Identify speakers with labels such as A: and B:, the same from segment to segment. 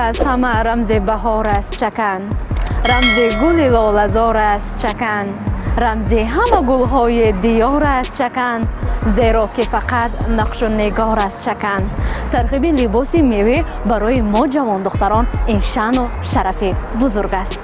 A: Аз ҳама рамзи баҳор аст чакан, рамзи гули лолазор аст чакан, рамзи ҳама гулҳои диёр аст чакан, зеро ки фақат нақшу нигор аст чакан. Тарғиби либоси миллӣ барои мо ҷавондухтарон ин шаъну шарафи бузург аст.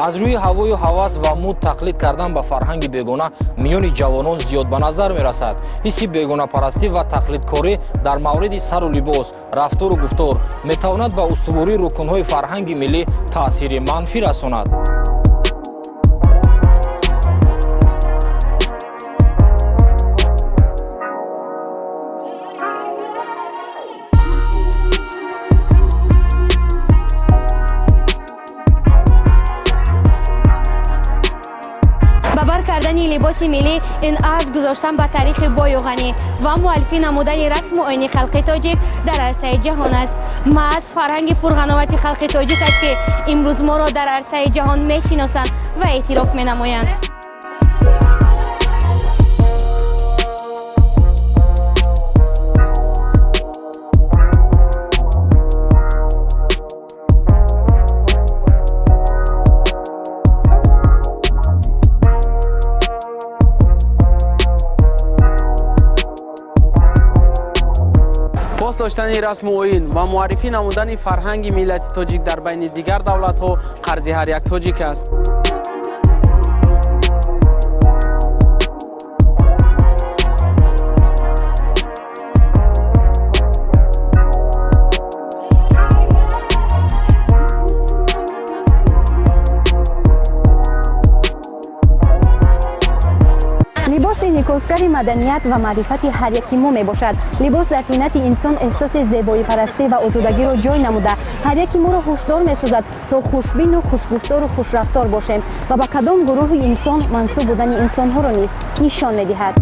B: Аз рӯи ҳавою ҳавас ва муд тақлид кардан ба фарҳанги бегона миёни ҷавонон зиёд ба назар мерасад. Ҳисси бегонапарастӣ ва тақлидкорӣ дар мавриди сару либос, рафтору гуфтор метавонад ба устувории рукнҳои фарҳанги миллӣ таъсири манфӣ расонад.
C: Кардани либоси миллӣ ин арҷ гузоштан ба таърихи бою ғанӣ ва муаллифӣ намудани расму оини халқи тоҷик дар арсаи ҷаҳон аст. Маҳз фарҳанги пурғановати халқи тоҷик аст, ки имрӯз моро дар арсаи ҷаҳон мешиносанд ва эътироф менамоянд.
D: Пос доштани расму оин ва муаррифӣ намудани фарҳанги миллати тоҷик дар байни дигар давлатҳо қарзи ҳар як тоҷик аст.
E: Либос инъикосгари маданият ва маърифати ҳар яки мо мебошад. Либос дар тинати инсон эҳсоси зебоипарастӣ ва озодагиро ҷой намуда, ҳар яки моро ҳушдор месозад, то хушбину хушгуфтору хушрафтор бошем ва ба кадом гурӯҳи инсон мансуб будани инсонҳоро низ нишон медиҳад.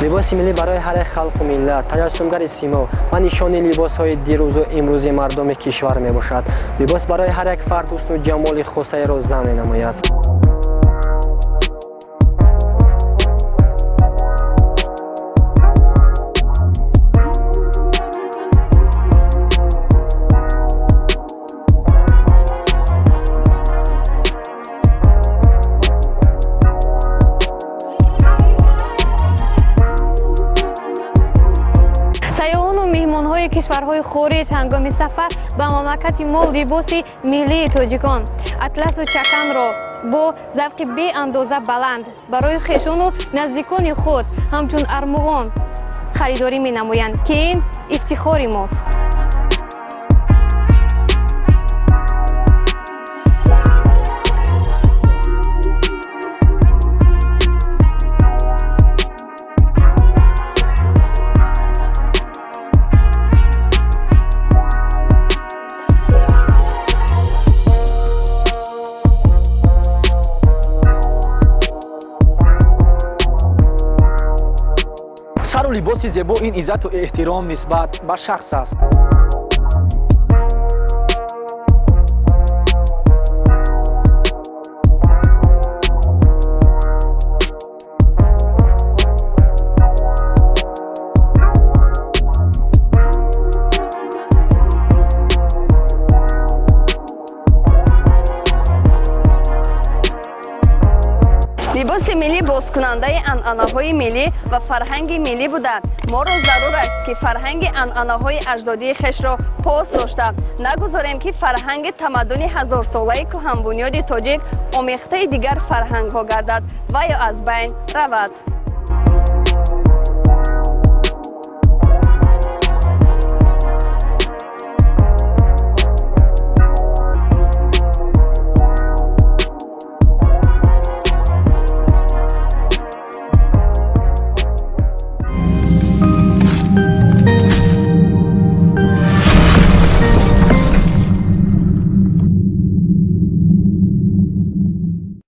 F: Либоси миллӣ барои ҳар як халқу миллат таҷассумгари симо ва нишони либосҳои дирӯзу имрӯзи мардуми кишвар мебошад. Либос барои ҳар як фард ҳусну ҷамоли хосаеро зам менамояд.
A: Меҳмонҳои кишварҳои хориҷ ҳангоми сафар ба мамлакати мо либоси миллии тоҷикон атласу чаканро бо завқи беандоза баланд барои хешону наздикони худ ҳамчун армуғон харидорӣ менамоянд, ки ин ифтихори мост.
G: Сару либоси зебо ин иззату эҳтиром нисбат ба шахс аст.
H: Либоси миллӣ бозкунандаи анъанаҳои миллӣ ва фарҳанги миллӣ буда, моро зарур аст, ки фарҳанги анъанаҳои аҷдодии хешро пос дошта, нагузорем, ки фарҳанги тамаддуни ҳазорсолаи кӯҳанбунёди тоҷик омехтаи дигар фарҳангҳо гардад ва ё аз байн равад.